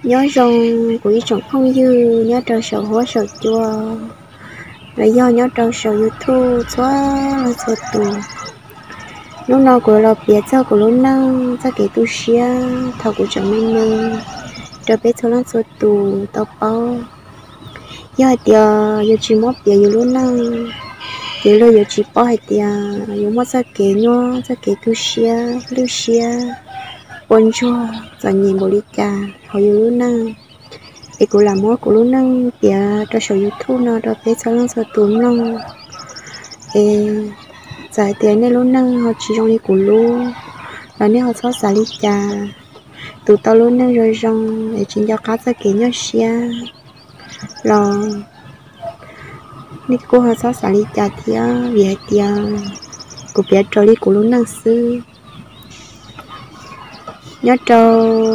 Nyob zoo kuv ib tsoom phooj ywg nyob rau saum huab saum cua, los yog nyob rau saum YouTube txhua leej txhua tus. Hnub no kuv los piav txog kuv lub neej txoj kev tu siab thaum kuv tseem me me rau peb txhua leej txhua tus tau paub. Yog hais tias yus tsis muab piav yus lub neej, ces luag yuav tsis paub hais tias yus muaj txoj kev nyuaj, txoj kev tu siab, lwj siab, ua ntsuag txom nyem npaum li cas hauv yus lub neej. Es kuv lam muab kuv lub neej piav rau saum YouTube no rau peb txhua leej txhua tus mloog. Es txawm hais tias nej lub neej ho tsis zoo li kuv lub los nej ho txhob xav li cas. Tus tau lub neej zoo zoo es tsis nco qab txoj kev nyuaj siab los nej kuj ho txhob xav li cas thiab, vim hais tias kuv piav raws li kuv lub neej xwb. Nyob rau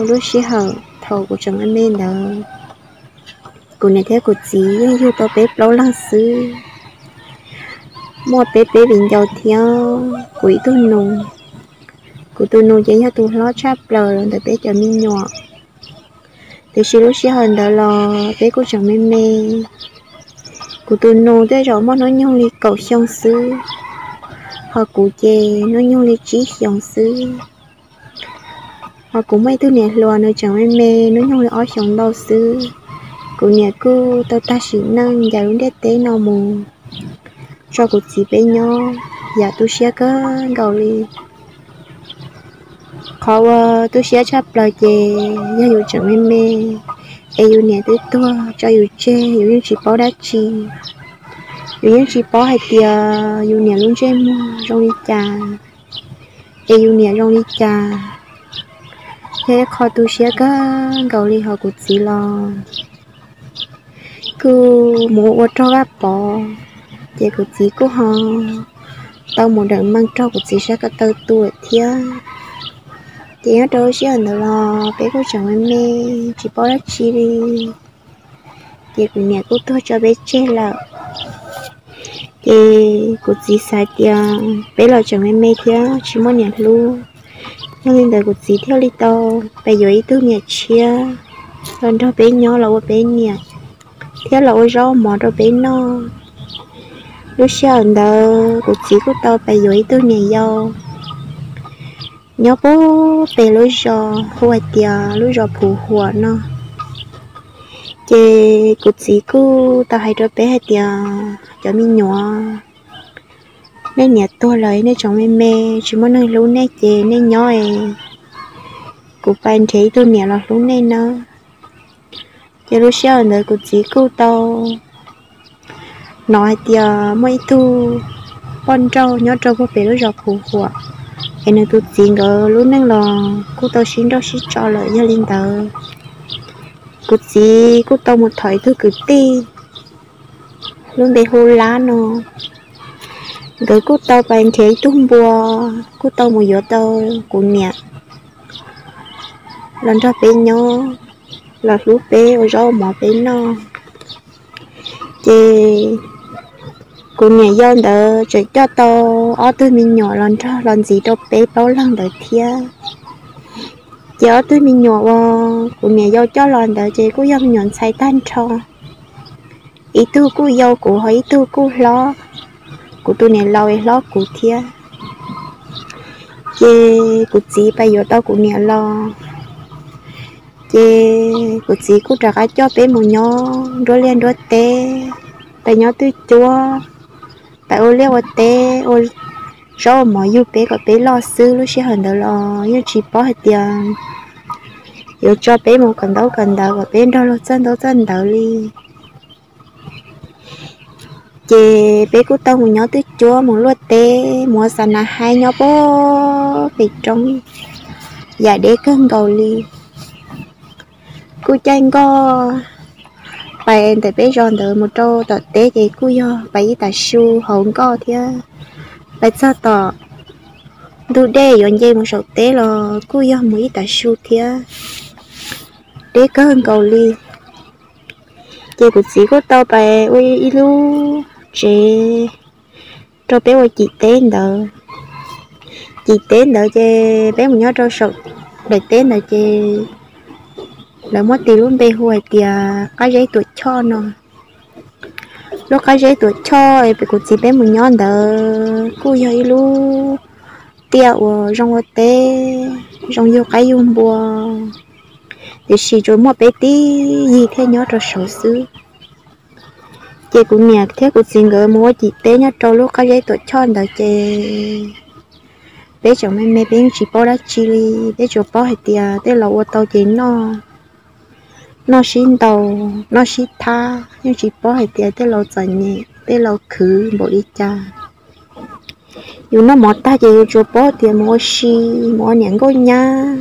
lub sij hawm thaum kuv tseem me me ntawd, kuv niam thiab kuv txiv yeej yug tau peb plaub leeg xwb. Muaj peb peb viv ncaus thiab kuv ib tug nus. Kuv tus nus ces yog tus hlob tshaj plaws ntawm peb cov me nyuam. Tiam sis lub sij hawm ntawd los peb kuj tseem me me. Kuv tus nus tej zaum muaj hnub nyoog li kaum xyoo xwb, ho kuv ces hnub nyoog li tsib xyoos xwb. Ho kuv muaj ib tug niam hluas, nws tseem me me, hnub nyoog li ob xyoos ntau xwb. Kuv niam kuj tau tag sim neej ncaim lub ntiaj teb no mus, tso kuv txiv peb nyob, yam tu siab kawg nkaus li. Qhov uas tu siab tshaj plaws ces yog yus tseem me me es yus niam twb tuag tso yus tseg, yus yeej tsis paub dab tsi. Yus yeej tsis paub hais tias yus niam lub ntsej muag zoo li cas, es yus niam zoo li cas. Yog ib qho tu siab kawg nkaus li. Ho kuv txiv los kuj mus ua rog Vaj Pov, ces kuv txiv kuj ho tau mus dawm meej raug kuv txiv sab ko taw tu thiab. Ces nyob rau lub sij hawm ntawd los peb kuj tseem me me, tsis paub dab tsi li. Ces kuv niam kuj tuag tso peb tseg lawm. Ces kuv txiv xav tias peb los tseem me me thiab tsis muaj niam hlub, yog li ntawd kuv txiv thiaj li tau pais yuav ib tug niam tshiab los nrog peb nyob, los ua peb niam thiab los ua zaub mov rau peb noj. Lub sij hawm ntawd kuv txiv kuj tau pais yuav ib tug niam yau nyob puag pem lub zos hu hais tias lub zos Phuv Huam no. Ces kuv txiv kuj tau hais rau peb hais tias, cov me nyuam, nej niam tuag lawm, nej tseem me me, tsis muaj neeg hlub nej ces nej nyob es kuv pais nrhiav ib tug niam los hlub nej nawb. Ces lub sij hawm ntawd kuv txiv kuj tau hnov hais tias muaj ib tug poj nrauj nyob rau puag pem lub zos Phuv Huam, es nws tus txiv nkawd lub neej los kuj tau sib nrauj sib tso lawm. Yog li ntawd, kuv txiv kuj tau mus thov ib tug kwv tij lub npe hu Lab no. Nkawd kuj tau pais nrhiav ib tug npua, kuj tau mus yuav tau kuv niam los nrog peb nyob, los hlub peb, ua zaub mov peb noj. Ces kuv niam yau ntawd tseem coj tau ob tug me nyuam los nrog los ntxiv rau peb plaub leeg ntawd thiab. Ces ob tug me nyuam uas kuv niam yau coj los ntawd ces kuj yog me nyuam ntxhais tag nrho. Ib tug kuj yau kuv, ho ib tug kuj hlob, kuv tus niam laus es hlob kuv thiab. Ces kuv txiv pais yuav tau kuv niam los, ces kuv txiv kuj rov qab coj peb mus nyob nruab liaj nruab teb, pais nyob twj cuab, pais ua liaj ua teb, ua zaub ua mov yug peb kom peb loj xwb. Lub sij hawm ntawd los yeej tsis paub hais tias yuav tso peb mus kawm ntaub kawm ntawv kom peb nrog luag txawj ntaub txawj ntawv li. Ces peb kuj tau mus nyob twj cuab, mus luaj teb, mus ua xa na haib nyob puag pem roob, yam deb kawg nkaus li. Kuj caij nkoj pais ntawm peb zos ntawd mus rau tom teb ces kuj yog pais ib tag su hauv nkoj thiab. Pais txog tom ntug dej yuav nce mus saum teb los kuj yog mus ib tag su thiab, deb kawg nkaus li. Ces kuv txiv kuj tau pais ua ib lub tsev rau peb ua cim teb ntawd. Cim teb ntawd ces peb mus nyob rau saum daim teb ntawd ces lawv muab tis lub npe hu hais tias Qab Zeb Tuam Choj no. Lub Qab Zeb Tuam Choj es peb kuv txiv peb mus nyob ntawd kuj yog ib lub tiaj uas zoo ua teb, zoo yug qaib yug npua, tiam sis tsuas muaj peb tib yig thiaj nyob rau saud xwb. Ces kuv niam thiab kuv txiv nkawd mus ua cim teb nyob rau lub Qab Zeb Tuam Choj ntawd ces peb tseem me me peb yeej tsis paub dab tsi li. Peb tsuas paub hais tias tej laus ua tau ces noj, noj sib ntaus, noj sib thab, yeej tsis paub hais tias tej laus txom nyem tej laus khwv npaum li cas. Yus noj mov tag ces yus tsuas paub tias mus ua si, mus ua niam nkauj nyab,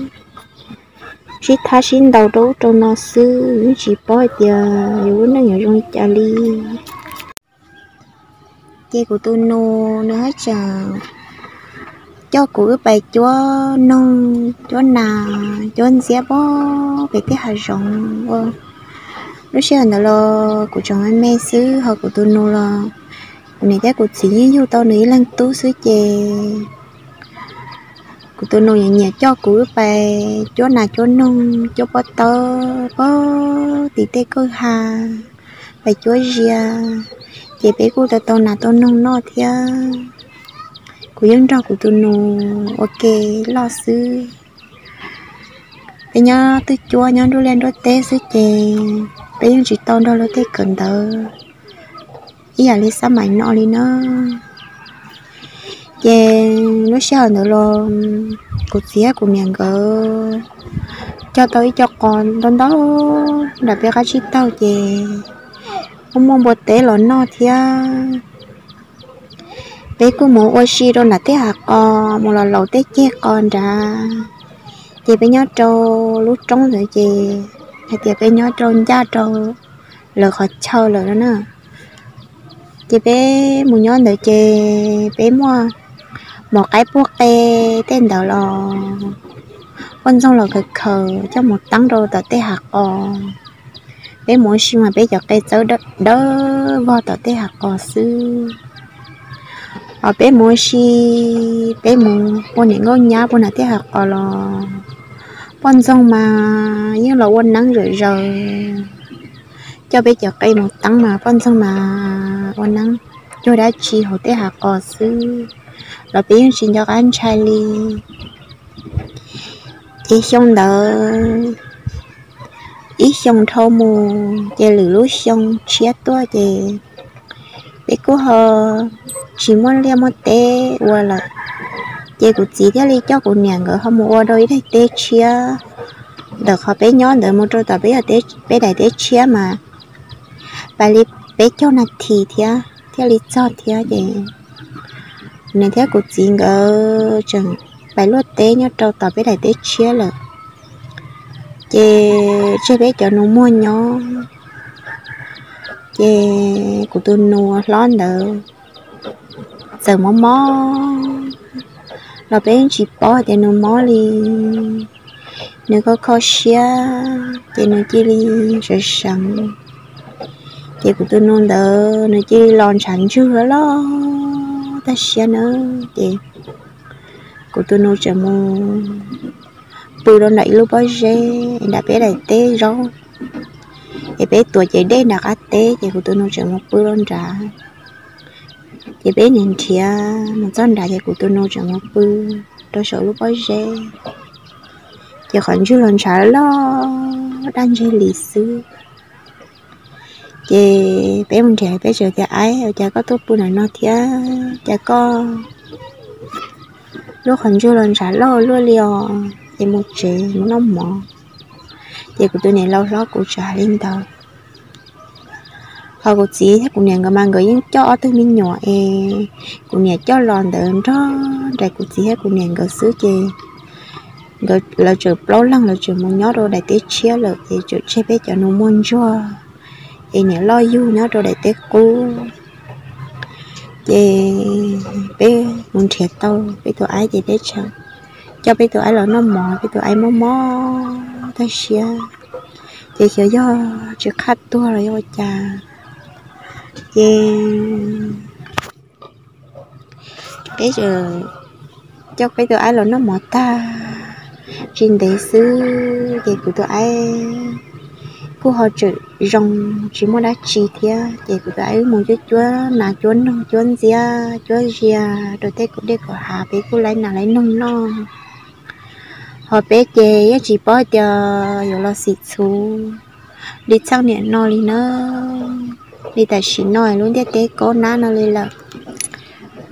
sib thab sib ntaus rau ub rau no xwb, yeej tsis paub hais tias yus lub neej yuav zoo li cas li. Ces kuv tus nus nws haj tseem coj kuv wb pais cuab noog cuab nas cuab ntxiab pog pem tej hav zoov ua. Lub sij hawm ntawd los kuv tseem me me xwb, ho kuv tus nus los kuv niam thiab kuv txiv yeej yug tau nws ib leeg tub xwb ces kuv tus nus nyiam nyiam coj kuv wb pais cuab nas cuab noog cuab pob tawb pog tim tej kwj ha, pais cuab zias, ces peb kuj tau tau nas tau noog noj thiab. Kuv yeej nrog kuv tus nus ua ke loj xwb. Peb nyob twb cuab nyob nruab liaj nruab teb xwb ces peb yeej tsis tau nrog luag tej kawm ntawv ib yam li xab maim no li na. Ces lub sij hawm ntawd los kuv txiv thiab kuv niam nkawd cog tau ib co qos ntau ntau nram peb qab tsib taug ces muaj muaj npua teb los noj thiab. Peb kuj mus ua si rau nram tej hav qos, mus los laus tej ceg qos nrad. Ces peb nyob rau lub roob ntawd ces hais tias peb nyob rau ncaj rau lawv qhov chaw lawm no na. Ces peb mus nyob ntawd ces peb muaj mov qaib puag qe tej ntawd los poj ntxoog los khaws khaws coj mus teeb rau tom tej hav qos. Peb mus ua si mas peb cov qe txawb dawb vog tom tej hav qos xwb. Ho peb mus ua si, peb mus ua niam nkauj nyab puag nram tej hav qos los poj ntxoog mas yeej los ua neeb zom zaws. Coj peb cov qe mus teeb mas poj ntxoog mas ua neeb cuag dab tsi hauv tej hav qos xwb, los peb yeej tsis nco qab ntshai li. Ces xyoo ntawd ib xyoo dhau mus ces lwm lub xyoo tshiab tuaj ces peb kuj ho tsis muaj liaj muaj teb ua lawm. Ces kuv txiv thiaj li coj kuv niam nkawd ho mus ua rau ib daim teb tshiab ntawm qhov peb nyob ntawd mus rau tom peb, peb daim teb tshiab mas pais li peb caug nas this thiab thiaj li txog thiab. Ces kuv niam thiab kuv txiv nkawd tseem pais luaj teb nyob rau tom peb daim teb tshiab lawm, ces tseg peb cov nus muag nyob. Ces kuv tus nus hlob ntawd txawm mob mob los peb yeej tsis paub tias nws mob li. Nws kho kho siab ces nws cia li sawv seev. Ces kuv tus nus ntawd nws cia li los ntshav ntswg loj loj tag siab na. Ces kuv tus nus tseem mus pw rau nram ib lub pob zeb nram peb daim teb zaub, es peb tuav cev dej nram qab teb, ces kuv tus nus tseem mus pw rau nrad. Ces peb niaj nrhiav mus txog nrad ces kuv tus nus tseem mus pw rau saum lub pob zeb. Ces qhov ntswg los ntshav loj daj ntseg li xwb. Ces peb mus nrhiav peb tseem tias, Aib, ua cas koj tuaj pw ntawm no thiab? Cas koj lub qhov ntswg los ntshav loj luaj li os? Es mus tsev mus noj mov. Ces kuv tus niam laus hlob kuv tseem hais li ntawd. Ho kuv txiv thiab kuv niam nkawd mas nkawd yeej coj ob tug me nyuam es kuv niam coj los ntawd nrog nraim kuv txiv thiab kuv niam nkawd xwb ces nkawd, lawv tseem plaub leeg lawv tseem mus nyob rau daim teb tshiab lawm ces tseem tseg peb cov nus muag ntsuag es niam loj yug nyob rau daim teb qub. Ces peb mus nrhiav tau peb tus aib ces peb tseem coj peb tus aib los noj mov, peb tus aib mob mob tag siab. Ces xyov yog tsis qhab tuag los yog ua cas, ces peb tseem coj peb tus aib los noj mov tag, Tsis ntev xwb ces kuv tus aib kuj ho tseem zoo, tsis muaj dab tsi thiab ces kuv tus aib wb mus cuab cuab nas cuab noog cuab ntxiab cuab zias rau tej kaum dej kaum hav, peb kuj laib nas laib noog noj. Ho peb ces yeej tsis paub tias yuav los xim txhuv li txheej niam no li na, li tam sim no lub ntiaj teb kaub nab no li lawm.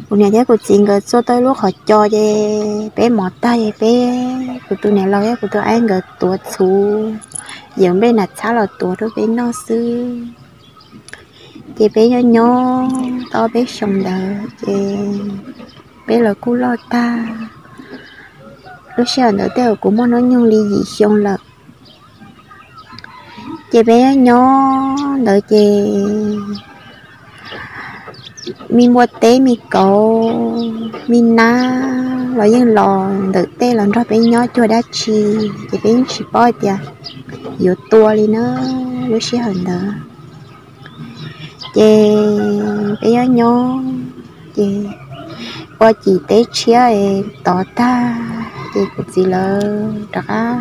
Kuv niam thiab kuv txiv nkawd txua tau lub qhov cos ces peb mov tag ces peb, kuv tus niam laus thiab kuv tus aib nkawd tuav txhuv, yawm nplej nas txhab los tuav rau peb noj xwb. Ces peb nyob nyob tau peb xyoos ntawd ces peb los kuj loj tag. Lub sij hawm ntawd tej zaum kuv muaj hnub nyoog li yim xyoo lawm. Ces peb nyob ntawd ces me npua teb me kauv me nab los yeej los ntawm tej los nrog peb nyob cuag dab tsi, ces peb yeej tsis paub tias yuav tua li na lub sij hawm ntawd. Ces peb nyob nyob ces ua cim teb tshiab tov tag ces kuv txiv lawv rov qab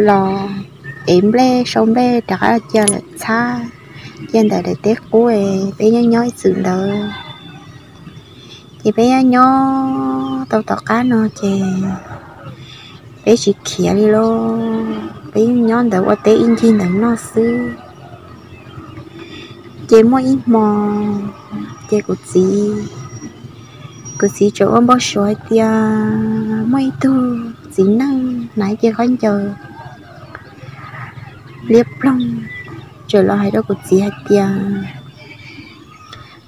los ev nplej sau nplej rov qab cia lawm txhab, cia ntawm daim teb qub, peb nyob nyob ib txwm ntawd. Ces peb nyob nyob tau tom qab no ces peb tsis khiav li lauj, peb nyob ntawd ua teb ib ncig ntawd noj xwb. Ces muaj ib hmo ces kuv txiv, kuv txiv tseem ua npau suav hais tias muaj ib tug txiv neej hnav ib ce khaub ncaws liab ploog tseem los hais rau kuv txiv hais tias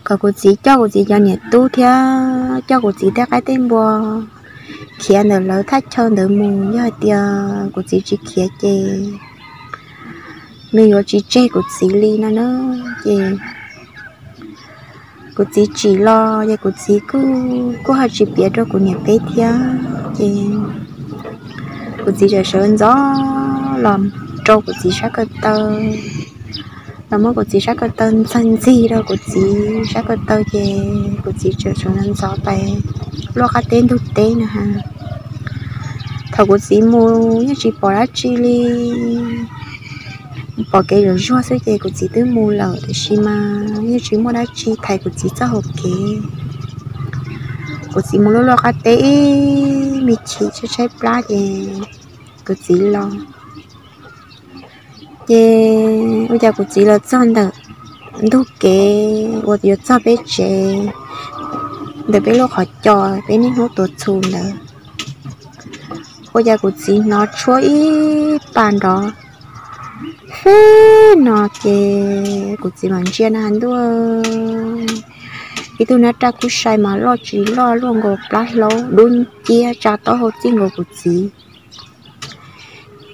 kom kuv txiv coj kuv txiv cov niam tub thiab coj kuv txiv tej qaib tej npua khiav ntawm lawv thaj chaw ntawd mus, yog hais tias kuv txiv tsis khiav ces nws yuav tsis tseg kuv txiv li no na. Ces kuv txiv tsim los ces kuv txiv kuj, kuj ho tsis piav rau kuv niam peb thiab. Ces kuv txiv txawm sawv ntxov los rau kuv txiv sab ko taw, los muab kuv txiv sab ko taw ntxig ntxig rau kuv txiv sab ko taw ces kuv txiv txawm sawv ntxov pais luaj qab teb ntug teb na. Thaum kuv txiv mus yeej tsis pom dab tsi li, pom kev zuag zuag xwb ces kuv txiv twb mus lawm, tiam sis mas yeej tsis muaj dab tsi thaiv kuv txiv txoj hau kev. Kuv txiv mus luaj luaj qab teb ib me chim tshaib tshaib plab ces kuv txiv los. Ces ua cas kuv txiv los txog ntawm ntug kev uas yuav txog peb tsev, ntawm peb lub qhov cos peb niaj hnub tuav txhuv ntawd, ua cas kuv txiv hnov tshuab ib pas nrov feb no ces kuv txiv mam ntsia na ntuj, ib tug nab raj kub sai mas loj tsis loj luaj nkaus plab hlaub dub nciab tsa taub hau txij nkaus kuv txiv.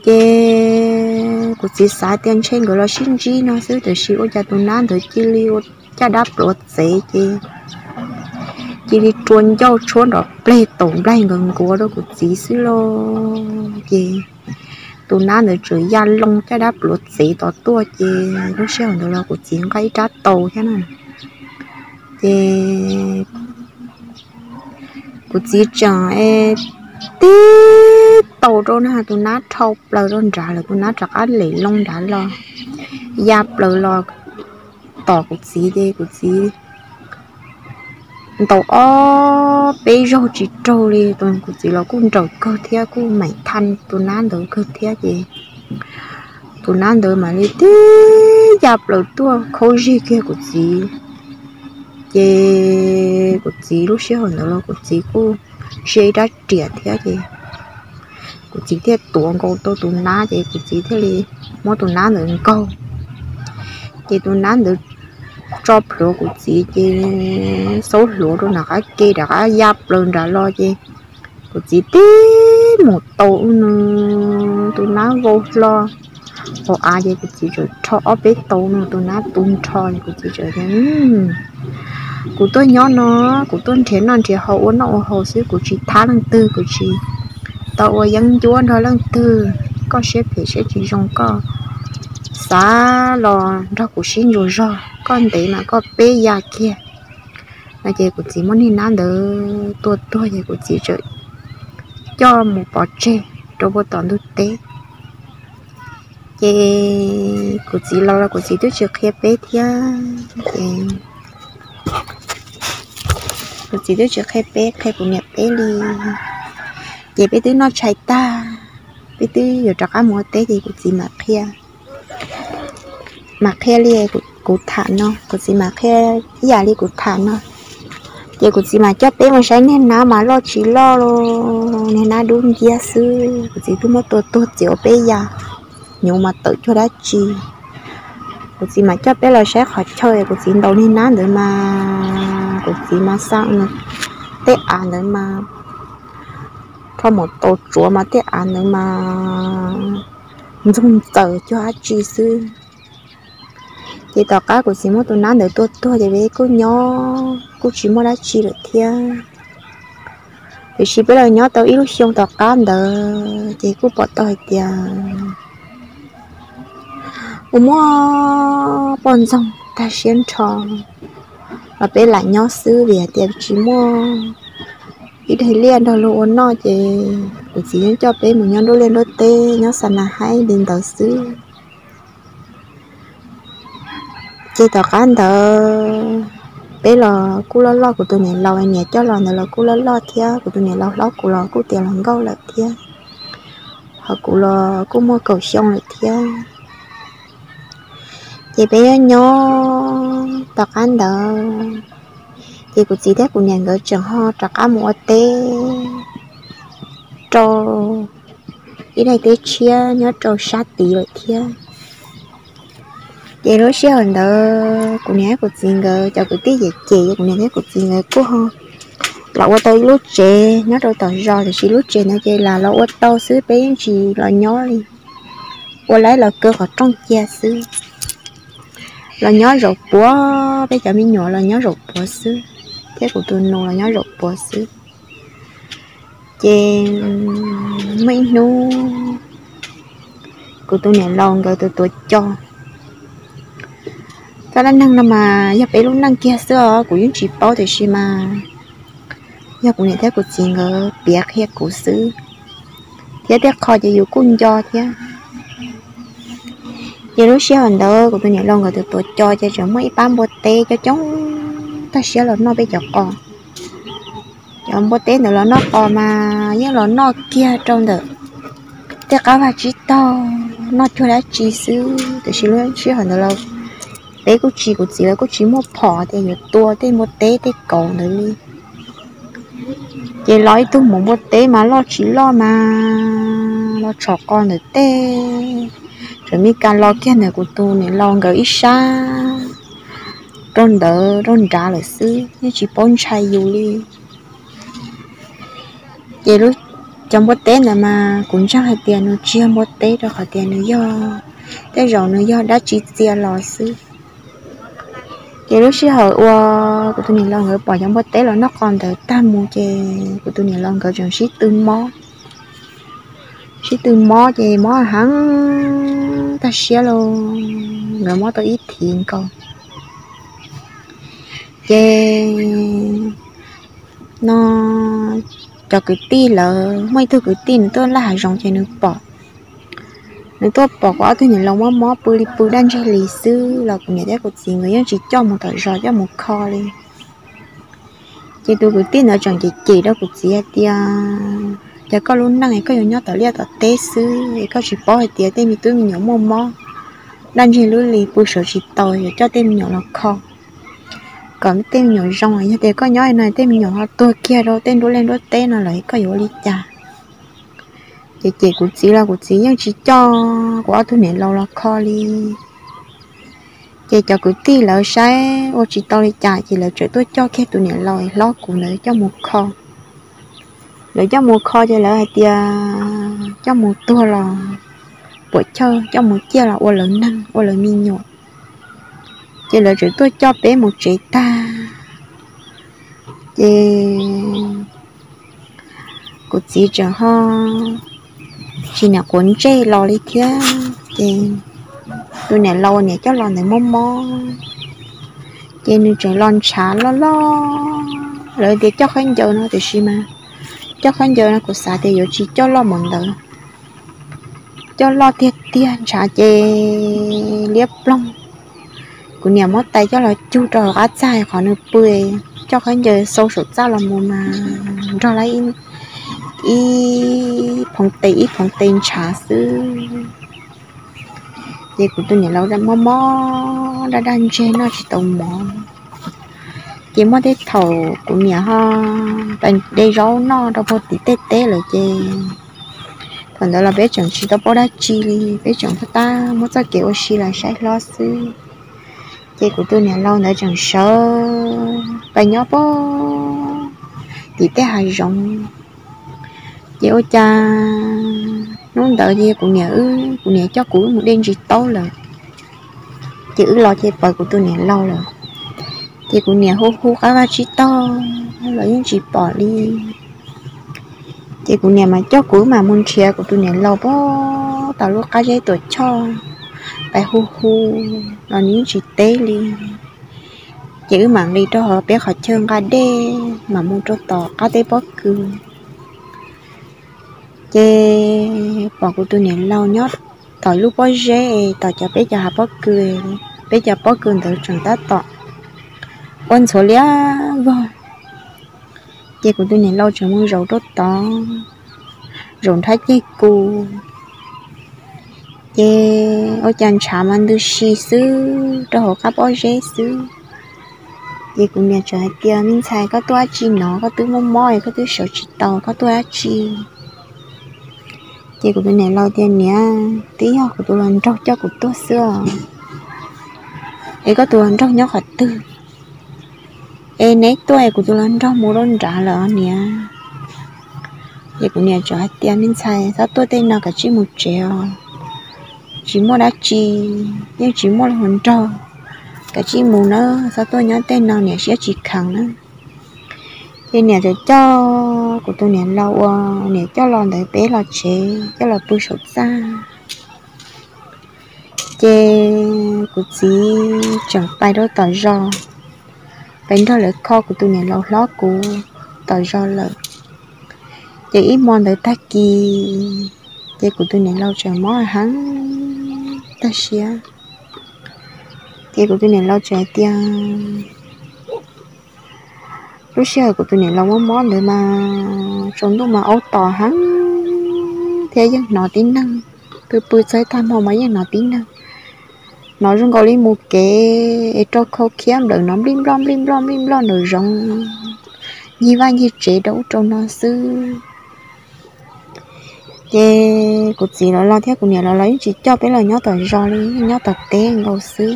Ces kuv txiv xav tias ntshe nkawd los sib ntsib no xwb, tiam sis ua cas tus nab ntawd cia li ua caj dab pluav txev ces cia li rua ncauj tshuab nrov pleg taum nplaig nkawd nkuav rau kuv txiv xwb lauj. Ces tus nab ntawd txawm ya loo caj dab pluav txev tod tuaj ces lub sij hawm ntawd los kuv txiv nqa ib rab taus thiab na. Ces kuv txiv tseem tib taus rau na, tus nab dhau plaws rau nrad lawm, tus nab rov qab lem loo nrad los ya plaws los tom kuv txiv ces kuv txiv ntaus ob peb zaug tsis raug li. Kuv txiv los kuj nrawm kawg thiab kuj meem thaj tus nab ntawd kawg thiab ces tus nab ntawd mam li tib ya plaws tuaj khaub zig kiag kuv txiv. Ces kuv txiv lub sij hawm ntawd los kuv txiv kuj sia ib rab riam thiab ces kuv txiv thiaj tuav nkaus tau tus nab ces kuv txiv thiaj li muab tus nab ntawd nkaug. Ces tus nab ntawd tso plhuav kuv txiv ces xaub hluav rau nram qab ke rov qab ya plaws nrad los ces kuv txiv tib mus taus ua nws tus nab vau hlo hauv av ces kuv txiv txawm rho ob peb taus no tus nab tu nrho ces kuv txiv txawm tias, kuv tuaj nyob no, kuv tuaj nrhiav noj nrhiav haus ua noj ua haus xwb, kuv tsis thab leej twg, kuv tsis tau ua yeeb ncuab nrog leej twg. Koj siab phem siab tsis zoo, koj xav los nrog kuv sib ntsuas zog, koj ntev mas koj peb ya kiag no ces kuv txiv muab niag nab ntawd tua tuag ces kuv txiv txawm coj mus pov tseg. rau puag tom ntug teb. Ces kuv txiv los los kuv txiv twb tsis qhia peb thiab ces kuv txiv twb tsis qhia peb, qhia kuv niam peb li. Ces peb twb noj tshais tag, peb twb yuav rov qab mus ua teb ces kuv txiv mam qhia, mam qhia li kuv tham no, kuv txiv mam qhia ib yam li kuv tham no. Ces kuv txiv mas coj peb mus saib niag nab mas loj tsis loj li, niag nab dub nciab xwb, kuv txiv twb muab tua tuag txiav ua peb yam, nyuv mas tawm cuag dab tsi. Kuv txiv mas coj peb los saib qhov chaw, kuv txiv ntaus niag nab ntawd mas kuv txiv mas xa tej av ntawd mas rho mus tau tsuav mas tej av ntawd mas ntxoog ntxaws cuag dab tsi xwb. Ces tom qab kuv txiv muab tus nab ntawd tua tuag ces peb kuj nyob kuj tsis muaj dab tsi lawm thiab. Tiam sis peb los nyob tau ib lub xyoo tom qab ntawd ces kuj pom tau hais tias ua muaj poj ntxoog tag siab nrho los peb lam nyob xwb vim hais tias tsis muaj ib daim liaj nrog luag ua noj ces kuv txiv yeej coj peb mus nyob nruab liaj nruab teb nyob xa na haib li ntawd xwb. Ces tom qab ntawd peb los kuj loj loj, kuv tus niam laus niam coj los ntawd los kuj loj loj thiab, kuv tus niam laus hlob kuv los kuj tiav los nkauj lawm thiab, ho kuv los kuj muaj kaum xyoo lawm thiab. Ces peb nyob nyob tom qab ntawd ces kuv txiv thiab kuv niam nkawd tseem ho rov qab mus ua teb rau ib daim teb tshiab nyob rau sab tid lawm thiab. Ces lub sij hawm ntawd kuv niam thiab kuv txiv nkawd cov kwv tij cem cem, kuv niam thiab kuv txiv nkawd kuj ho los ua tau ib lub tsev nyob rau tom zos, tiam sis lub tsev ntawd ces lam los ua tau xwb, peb yeej tsis los nyob li, ua laib los kaw qhov rooj cia xwb. Los nyob zaum puav, peb cov me nyuam los nyob zaum puav xwb, thiab kuv tus nus los nyob zaum puav xwb. Ces muaj ib hnub kuv tus niam laus nkawd tus tuav cos, txoj dab neeg no mas yog peb lub neej kiag xwb os, kuv yeej tsis paub, tiam sis mas yog kuv niam thiab kuv txiv nkawd piav qhia kuv xwb, thiab tej qho ces yus kuj nco thiab. Ces lub sij hawm ntawd kuv tus niam laus nkawd tus tuav cos ces tseem muaj ib pab npua teb coob coob tag siab los noj peb cov qos. Cov npua teb ntawd los noj qos mas yeej los noj kiag rau ntawm tej qab vaj tsib taug, noj cuag dab tsi xwb, tiam sis lub sij hawm ntawd los peb kuj tsis, kuv txiv lawv kuj tsis muaj phom tias yuav tua tej npua teb tej kauv ntawd li. Ces los ib tug maum npua teb mas loj tsis loj mas los tshov qos ntawm tej, tseem me kas los kiag ntawm kuv tus niam laus nkawd ib sab rau ntawd rau nrad lawm xwb, yeej tsis paub ntshai yus li. Ces cov npua teb ntawd mas kuv ntseeg hais tias nws tsis yog npua teb rau qhov tias nws yog, tej zaum nws yog dab tsi txia los xwb. Ces lub sij hawm uas kuv tus niam laus nkawd pom cov npua teb los noj qos ntawd tag mus ces kuv tus niam laus nkawd tseem sib tw mob, sib tw mob ces mob heev tag siab los nkawd mob tau ib thiv nkaus. Ces no cov kwv tij lawv, muaj ib tug kwv tij nws tuaj laj hav zoov ces nws pom, nws tuaj pom kuv ob tug niam laus mob mob pw li pw daj ntseg li xwb los kuv niam thiab kuv txiv nkawd yeej tsis coj mus tom zos coj mus kho li. Ces tus kwv tij ntawd tseem cem cem rau kuv txiv hais tias, cas koj lub neej koj yuav nyob tom liaj tom teb xwb, koj tsis paub hais tias tej me tub me nyuam muaj mob daj ntseg lub li pw sawv tsis tau, yuav coj tej me nyuam los kho kom tej me nyuam zoo. Yog tias koj nyob no tej me nyuam ho tuag kiag rau tej nruab liaj nruab teb no lawm koj yuav ua li cas? Ces cem kuv txiv los kuv txiv yeej tsis coj kuv ob tug niam laus los kho li. Ces cov kwv tij lawv saib ua tsis tau li cas ces lawv txawm tuaj coj kiag tus niam laus hlob kuv ntawd coj mus kho. Lawv coj mus kho ces lawv hais tias coj mus tuag los puam chawj, coj mus ciaj los ua lawv neeg ua lawv me nyuam. Ces lawv txawm tuaj coj peb mus tsev tag. Ces kuv txiv tseem ho tsis niam quav ntsej los li thiab. Ces tus niam laus niam coj los ntawd mob mob, ces nws tseem los ntshav loj loj. Lawv tias coj khaub ncaws no tiam sis mas coj khaub ncaws no kuv xav tias yuav tsis coj loj mus ntawd. coj loj tiag tiag, ntshav ces liab ploog. Kuv niam muab tais coj los cug rau hauv qab txaj qhov nws pw, coj khaub ncaws xau saum txaj los mus mas nrog lawv ib phoov tes ib phoov tes ntshav xwb. Ces kuv tus niam laus mob mob daj daj ntseg noj tsis tau mov. Ces muaj tej thaum kuv niam ho de zaub noj rau puag tim tej teb lawm ces thaum ntawd los peb tseem tsis tau paub dab tsi li, peb tseem tab muab txoj kev ua si los saib hlob xwb. Ces kuv tus niam laus ntawd tseem sawv pais nyob puag tim tej hav zoov. Ces ua cas hnub ntawd ces kuv niam wb, kuv niam coj kuv wb mus de ntsis taub lawm, ces wb los ces pom kuv tus niam laus lawm. Ces kuv niam hu hu qab vaj tsib taug los yeej tsis pom li. Ces kuv niam mas coj kuv wb mam mus nrhiav kuv tus niam laus puag tom lub qab zeb tuam choj, pais hu hu los nws yeej tsis teb li. Ces wb mam nqis rau hauv peb qhov chaw nqa dej mam mus rau tom qab teb pob kws. Ces pom kuv tus niam laus nyob tom lub pob zeb es tom cov peb cov hav pob kws, peb cov pob kws ntawd tseem tab tom ua ntxhuav liab vog. Ces kuv tus niam laus tseem mus zaum rau tod, zaum nrhab ceg kus. Ces ua cas ntshav mas ntws si xwb rau hauv qab pob zeb xwb. Ces kuv niam tseem hais tias, Me ntxhais, koj tuaj dab tsi no? Koj twb mob mob es koj twb sawv tsis tau, koj tuaj dab tsi? Ces kuv tus niam laus tias, Niam, twb yog kuv tus hluas nraug coj kuv tuaj xwb os. Es koj tus hluas nraug nyob qhov twg? Es neb tuaj es kuv tus hluas nraug mus rau nrad lawm niam. Ces kuv niam tseem hais tias, Me ntxhais, txhob tuaj tej no, kav tsij mus tsev os. Tsis muaj dab tsi, yeej tsis muaj hluas nraug, kav tsij mus na, txhob tuaj nyob tej no, niam siab tsis kheev na. Ces niam tseem coj kuv tus niam laus uas niam coj los ntawd peb los tsev, coj los pw saum txaj. Ces kuv txiv tseem pais rau tom zos, pais nrog lawv kho kuv tus niam laus hlob kuv tom zos lawm. Ces ib hmo ntawd tag kis, ces kuv tus niam laus tseem mob heev tag siab. Ces kuv tus niam laus tseem hais tias, lub sij hawm kuv tus niam laus mob mob ntawd mas tsaus ntuj mas aub tos heev thiab yeej hnov tib neeg, pw pw txog ib tag hmo mas yeej hnov tib neeg, hnov zoo nkaus li mus kev es rau khau khiab nplawm no nplij nploj nplij nploj nplij nploj nraum zoov, ncig vaj ncig tsev rau ub rau no xwb. Ces kuv txiv los los thiab kuv niam los los yeej tsis coj peb los nyob tom zos li, nyob tom teb nkaus xwb.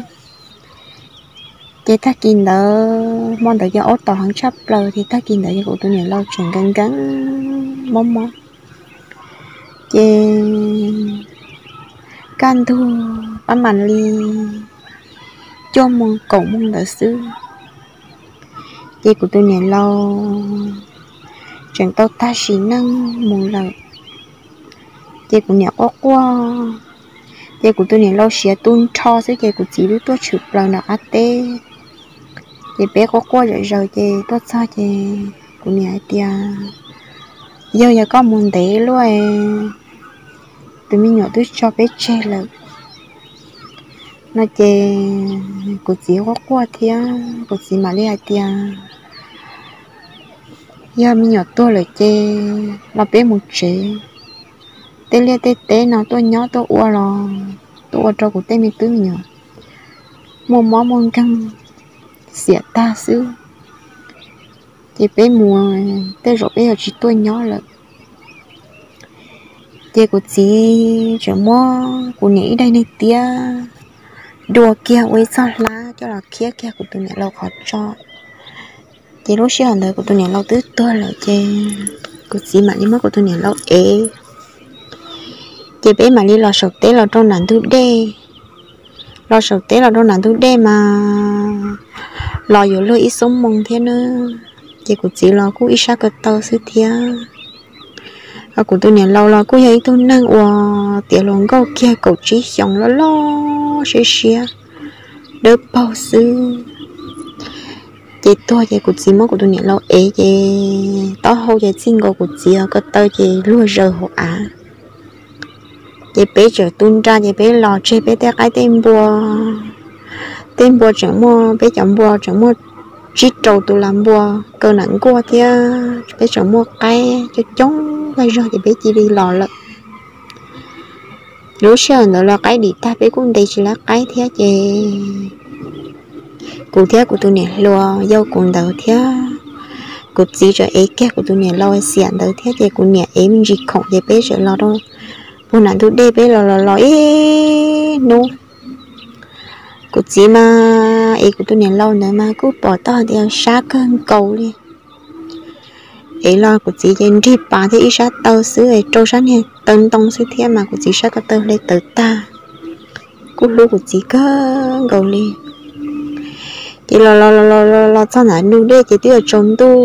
Ces tag kis ntawd, hmo ntawd ces aub tos heev tshaj plaws, ces tag kis ntawd ces kuv tus niam laus tseem nkees nkees mob mob. Ces kaj ntug pab mam li cuaj moos kaum moos ntawd xwb, ces kuv tus niam laus tseem tau tag sim neej mus lawm. Ces kuv niam quaj quaj, ces kuv tus niam laus siav tu nrho xwb ces kuv txiv twb tuaj tshwm plaws nram qab teb. Ces peb quaj quaj zom zaws ces tuaj txog ces kuv niam hais tias, Yog, yog koj mus ntev luaj, tus me nyuam twb tso peb tseg lawm no ces kuv txiv quaj quaj thiab kuv txiv mam li hais tias, Yog me nyuam tuag lawm ces los peb mus tsev. Tej liaj tej teb no tuaj nyob tuaj ua los tuaj ua rau kuv tej me tub me nyuam muaj mob muaj nkeeg xiam tag xwb. Ces peb mus tej zaum peb yuav tsis tuaj nyob lawm. Ces kuv txiv tseem muab kuv niam ib daim niag tiab dua kiag ua ib txoj hlab coj los khiab kiag kuv tus niam laus qhov tso. Ces lub sij hawm ntawd kuv tus niam laus twb tuag lawm ces kuv txiv mam li muab kuv tus niam laus ev. Ces peb mam li los saum teb los rau nram ntug dej. Los saum teb los rau nram ntug dej mas los yuav luag ib xuab moos thiab na. Ces kuv txiv los kuj ib sab ko taw xwb thiab. Kuv tus niam laus los kuj yog ib tug neeg uas tiav hluas nkauj kiag kaum tsib xyoos loj loj siab siab dawb paug xwb. Ces tuag ces kuv txiv muab kuv tus niam laus ev ces taub hau ces txij nkaus kuv txiv ko taw ces luag zaws hauv av. Ces peb txawm tu nra ces peb los tseg peb tej qaib tej npua. Tej npua tseem muaj, peb cov npua tseem muaj tsib rau tus las npua kaw nam nkuaj thiab peb tseem muaj qaib coob coob tag zog ces peb cia li los lawm. Lub sij hawm ntawd los qaib dim tag peb kuj ntes tsis laib qaib thiab ces kuv thiab kuv tus niam hluas yau kuv ntawd thiab kuv txiv tseem ev kiag kuv tus niam laus xiam ntawd thiab ces kuv niam ev me ntsis khoom ces peb txawm los rau puag nram ntug dej peb los los los ib hnub. Kuv txiv mas ev kuv tus niam laus ntawd mas kuj pom tau tias sab kawg nkaus li. Ev los kuv txiv ces nrig pas thiab ib sab taw xwb es rau sab niag taw ntoo xwb thiab mas kuv txiv sab ko taw hle tawv tag. Kuj hlub kuv txiv kawg nkaus li. Ces los los los los los txog ntawm ntug dej ces twb yuav tsaus ntuj,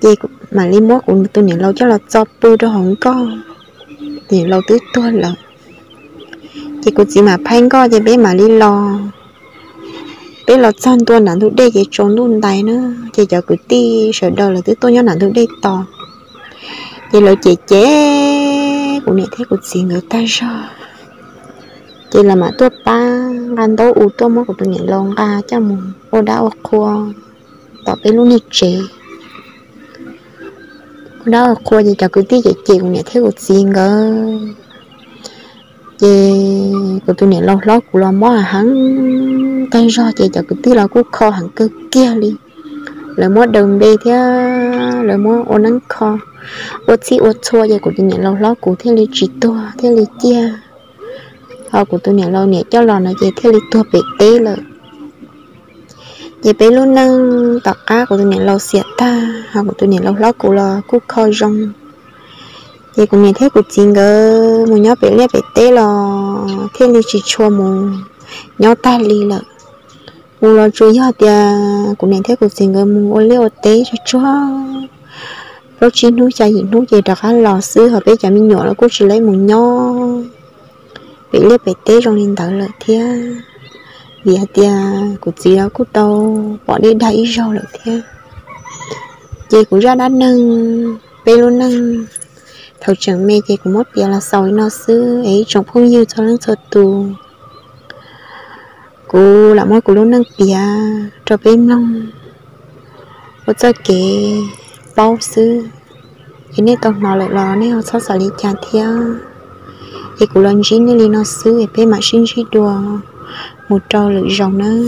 ces mam li muab kuv tus niam laus coj los txo pw rau hauv nkoj, niam laus twb tuag lawm. Ces kuv txiv mam phaib nkoj ces peb mam li los. Peb los txog ntua nram ntug dej ces tsaus ntuj ntais na, ces cov kwv tij sawv daws lawv twb tuaj nyob nram ntug dej tos. Ces lawv cem cem kuv niam thiab kuv txiv nkawd tag zog. Ces lawv mam tuaj pab nqa ntaub u tuaj muab kuv tus niam laus nqa coj mus ua dab ua qhua tom peb lub niag tsev. Ua dab ua qhua ces cov kwv tij cem cem kuv niam thiab kuv txiv nkawd. Ces kuv tus niam laus hlob kuv los mob heev tag zog ces cov kwv tij los kuj kho heev kawg kiag li. Lawv muab daws npe thiab lawv muab ua neeb kho, ua txhij ua txhua ces kuv tus niam laus hlob kuv thiaj li tsis tuag thiaj li ciaj. Ho kuv tus niam laus niam coj los no ces thiaj li tuag pem teb lawm. Ces peb lub neej tom qab kuv tus niam laus xiam tag ho kuv tus niam laus hlob kuv los kuj kho zoo. Ces kuv niam thiab kuv txiv nkawd mus nyob pem liaj pem teb los thiaj li tsis tshua mus nyob tag li lawm. Mus los tsuas yog tias kuv niam thiab kuv txiv nkawd mus ua liaj ua teb tsuag tsuag plaub tsib hnub xya yim hnub ces rov qab los xwb, ho peb cov me nyuam los kuj tsis laib mus nyob pem liaj pem teb zoo li ntawd lawm thiab. Vim hais tias kuv txiv los kuj tau pom dej dag ib zaug lawm thiab. Ces kuv zaj dab neeg, peb lub neej thaum tseem me ces kuv muab piav los xaus li no xwb es ib tsoom phooj ywg txhua leej txhua tus, kuv lam muab kuv lub neej piav rau peb mloog ua txoj kev paub xwb. Es nej tau hnov lawm los nej ho txhob xav li cas thiab. Es kuv los ntsib nej li no xwb es peb mam sib ntsib dua mus rau lwm zaus nawb.